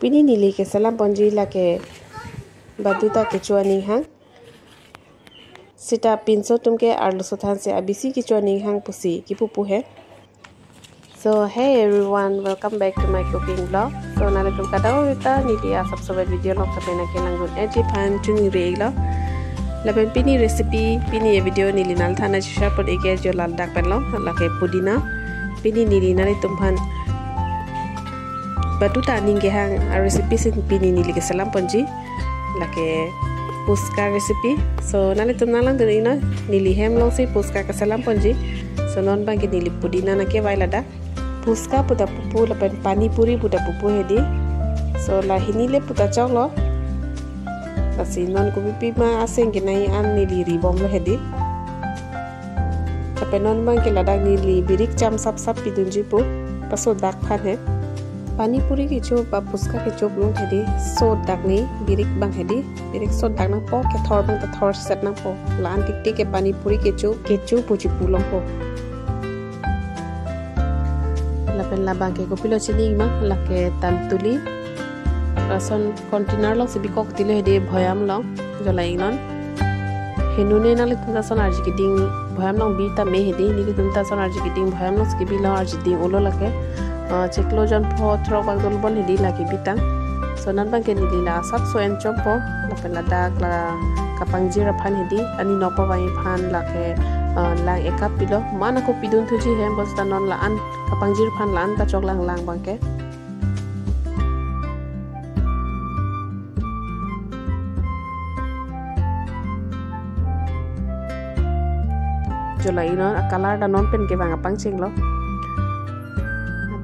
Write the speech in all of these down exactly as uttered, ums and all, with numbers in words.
Pini neli keselam ponji lake batuta kecho aning hang. Seta pinso atum ke arloso thansi abisi kecho aning hang pusi kipupu he. So hey everyone, welcome back to my cooking vlog. So nanglitum kadokave ta neli asapso video along sapen akelang gun eji aphan chuningri lo. Lapen pini recipe, pini video neli nangthan aji share pon ik ke jo ladak pen lo, lake pudina. Pini neli nanglitum aphan batuta aning kehang a recipe si pini neli keselam ponji. Lake puchka recipe. So nanglitum nanglang dun iknon, neli hem alongsi puchka keselam ponji. So non abangke neli pudina nangkevai ladak. Puchka puta pupu lapen pani puri puta pupu hedi. So la hini le puta choklo. Lasi non kopipi ma aseng kenai an neli ribomlo hedi. Lapen non abangke ladak neli birik cham sapsap pidunji pu, pasodak aphan he. Pani puri kecho ba puchka kecho along hedi, sodak ni birik abang hedi. Birik sodak nangpo, kethor abang ta thorset nangpo. La-an tiktik ke pani puri kecho, kecho pu chipu longpo. Lapen labangke kopilo chini ma, lake tantuli. Lason container alongsi bikok tilo hedi, boyam along. Jo la iknon. Henune nanglitum ta lason arji keding boyam along bi tame hedi, nelitum ta lason arji keding boyam alongsi kebilo, arji ding-olo lake. Ah, chiklo jon pho throk bak dol bon hedi lake bitang. So non abangke neli la asapso en chompo, lapen ladak la kapangjir aphan hedi, ani nokpo vang aphan lake, ah, lang ekap pilo. Mana ko pidun thuji he, basta non la-an kapangjir aphan la-an ta choklang lang abangke. Jo la iknon, a color ta non pen kevang apangcheng lo.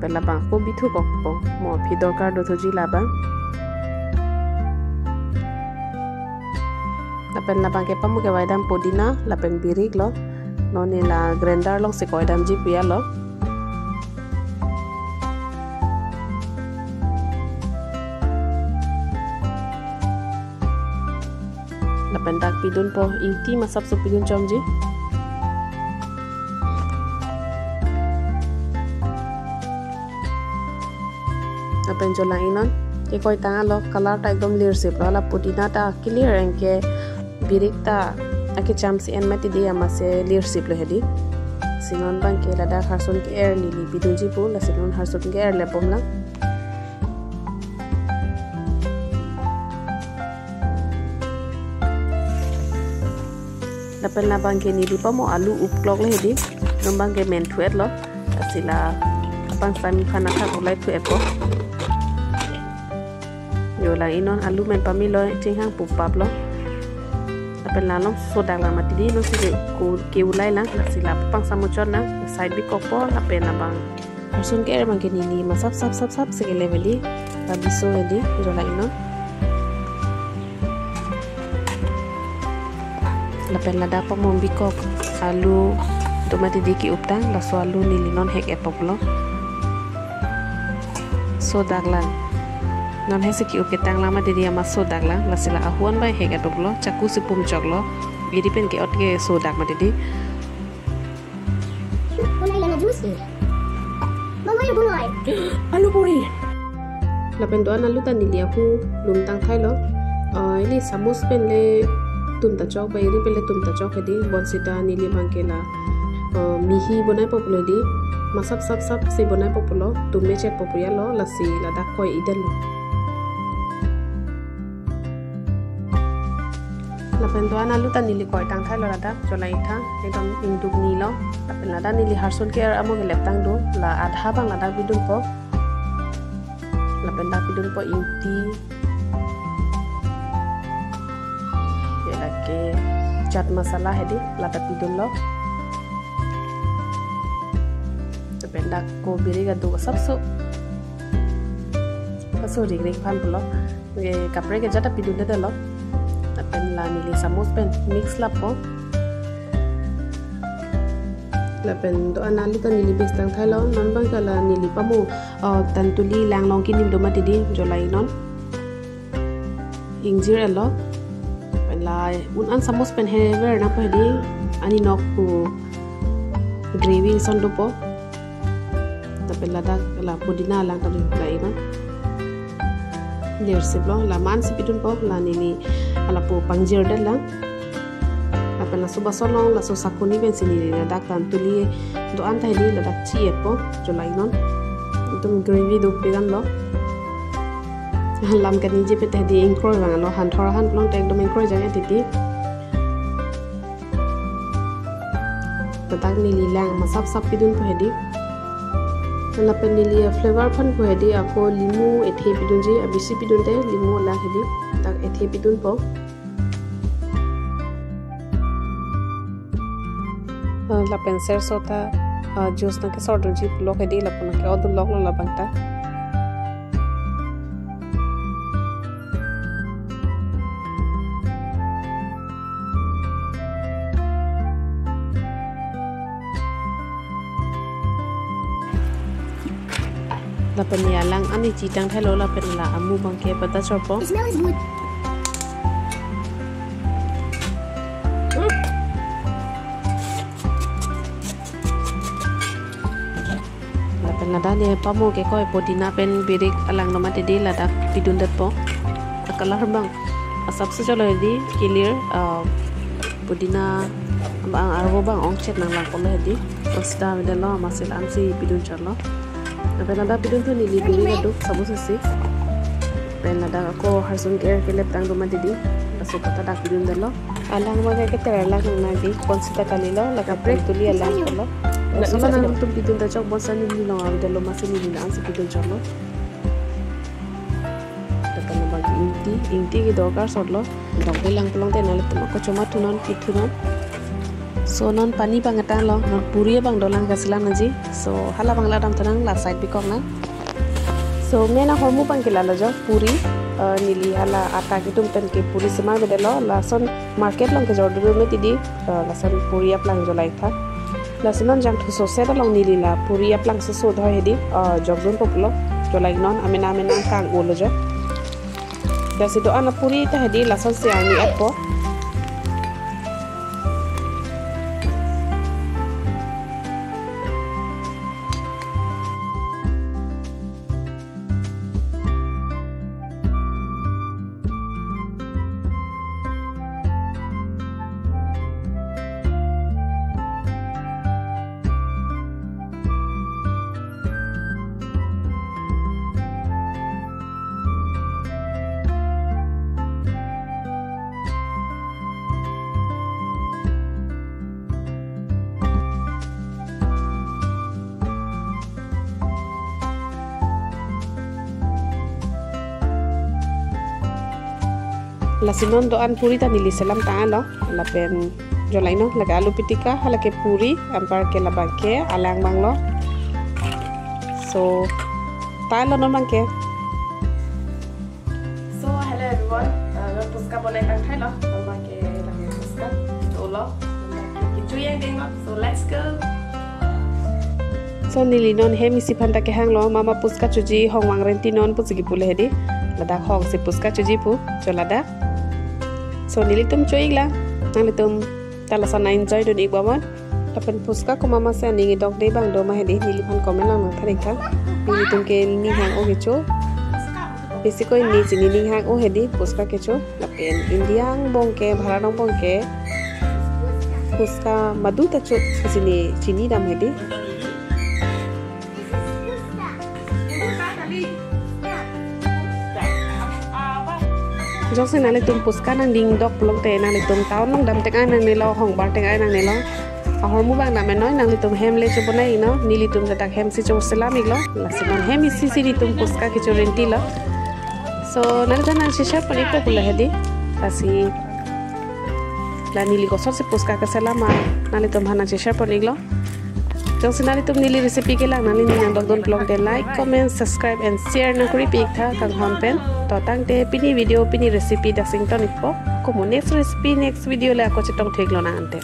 Lapen labang ko bithu kokpo, mo aphi dorkar do thuji labang. Lapen labangke pamu kevai dam pudina lapen birik lo. Non neli la grinder alongsi koi damji puya lo. Lapen dak pidunpo, ingti ma asapso pidun chomji. Lapen jo la iknon, kekoi tanglo, color ta ekdom lirsip lo, la pudina ta clear anke birik ta akecham si en mati di amatsi lirsip lo hedi. Si non abangke ladak harsun ke-er neli pidunji pu, lasi non harsun ke-er le bomlang. Lapen labangke neli pamu alu upklok le hedi, non abangke men thu-et lo, lasi la kapangsam aphan athak ulai thu-etpo. Jo la iknon alu men pamelo, chinghang pupap lo. Lapen la along sodak lang mati di, non si ke-, ku-, ke-ulai lang, lasi la pangsam muchot nang, side bikokpo, lapen labang harsun ke-er abangke neli ma asap sap sap sap si kele hedi, ta biso hedi, jo la iknon. Lapen ladak pamu bikok alu do mati di ke-uptang, laso alu neli non hek-etpo pulo. Sodak lang. Non hek si ke-up ketang lang mati di amat sodak lang, lasi la ahuan bai hek-etpo pulo, chaku si pum choklo. Iri pen ke-ot ke sodak mati di. Unai lana juice di. Bang, ayo bunoi. Alu puri. Lapen do-an alu ta neli ahu lum tangthailo. Ah, ili samus pen le tum ta chok ba iri pen le tum ta chok hedi, bonsita neli abangke la, ah, mihi bonaipo pulo di. Ma asap sap sap si bonaipo pulo, tum mechetpo puya lo, lasi ladak koi-i detlo. Lapen do-an alu ta neli koi tangthailo ladak, jo la iktha, ekdom ingduk ni lo. Lapen ladak neli harsun ke-er amo kelep tang do, la adha abang ladak pidunpo. Lapen dak pidunpo ingti. Ya lake chaat masala hedi, ladak pidunlo. Lapen dak ko birik aduk asapso. Paso rik rik aphan pulo. Eh, kaprek ajat ta pidunde detlo. Lapen la neli samus pen mix lappo. Lapen do-an alu ta neli bes tangthailo, non abangke la neli pamu, ah, tantuli lang long kinim do mati di, jo la iknon. Ingjir-etlo. Lapen la un-an samus pen hever nangpo hedi, ani nok pu gravy ason dopo. Lapen ladak la pudina lang ta do, la iknon. Lersip lo, la man si pidunpo, la neli, lapu pangjir det lang. Lapen laso bason along, laso sakuni pensi neli ladak tan tuli do-an ta hedi ladak chi-etpo, cholai non. Itum gravy dopik an lo. Lam kaningje pen ta hedi ingkroi vanglo, han thor han pulote ekdom ingkroi jang titi. Ladak neli lang masap sap pidunpo hedi. Lapen neli flavor aphanpo hedi ako limu ethe pidunji, abisi pidunte limu lang hedi. Ladak ethe pidunpo. Ah, lapen serso ta, ah, juice nangkesordunji pulo hedi, lapu nangke-odun loklo labang ta. Lapen neli alang ani chitang thailo lapen la amu abangke pada chorpo. The smell is good. Lapen ladak neli pamo kekoi pudina pen birik alang do mati hedi ladak pidundetpo. A-color abang asap si cholo hedi clear, ah, pudina abang arvo abang ongchet nang langpo lo hedi. Terus dah beda lo masih lam si pidun cholo. Lapen ladak pidun thu neli birik aduk sabusisi. Lapen ladak ako harsun ke-er kelep tang do mati hedi. Laso kata dak pidundetlo. Alang abangke keter alang nangji, konsita kalilo, lapen tuli alang lo. Laso alang nangtum pidun ta chok bonsa neli long avedetlo masi neli la-an si pidun choklo. Lapen abang ingti, ingti ke dorkar sotlo. Dong bilang pulote nanglitum ako choma thunon, pi thunon. So non pani abang etanglo, non puri abang dolang kaselam nangji. So hala abang la dam thanang la side bikok nang. So main ahormu abangke lalo jo puri, eh, neli hala atta kitum pen ke puri semar bedetlo, lason market along kejor dulu me tidi, eh, lason puri aplang jolai tha. Lason non jangthu soset along neli la puri aplang soso dhoi hedi, eh, jokdunpo pulo, jolai non amena amena kang-olo jo. Lasi do-an apuri ta hedi lason si arni-etpo. Lasi non do-an puri ta neli selam tanglo, lapen jolai non, lake alu pitika, halake puri, anparke labangke alang abanglo. So, tanglo non abangke. So, hello everyone. Uh, non puchka bonai tang thailo. Mama ke lake puchka. Cholo. Mama ke kecho-i angdenglo. So, let's go. So, neli non hem isi aphan ta kehanglo. Mama puchka choji, hong vang renti non pusi kipu le hedi. Ladak hong si puchka choji pu. Cho ladak. So, nelitum cho-iklang. Nanglitum ta lason enjoy dun-ik bomnon. Lapen puchka komat masi aning idokde abang do ma hedi, neliphan comment lang nangthan-ik tha. Nelitum ke ning hang-o kecho. Besi koi ne chini ning hang-o hedi puchka kecho. Lapen India angbong ke, Bharat angbong ke, puchka madu ta cho, chini, chini dam hedi. Jongsi nanglitum puchka nangding dok pulote nanglitum town along dam teng-ai nangnelo, hongbar teng-ai nangnelo. Ahormu abang dam-et noi, nanglitum hem le chobonai-iknon, nelitum ladak hem si choselam-iklo. Lasi non hem isi si nelitum puchka kecho rentilo. So, nanglitum nang share pon-ikpo pulo hedi. Lasi la neli kosonsi puchka keselam ma, nanglitum aphan nang share pon-iklo. Jongsi nanglitum neli recipe kelang, nangli ning nangdokdun pulote like, comment, subscribe and share nangkuri pi-ik tha kanghon pen. To tangte pini video, pini recipe dak si ington-ikpo. Komo next recipe, next video le ako chetong theklo nang ante.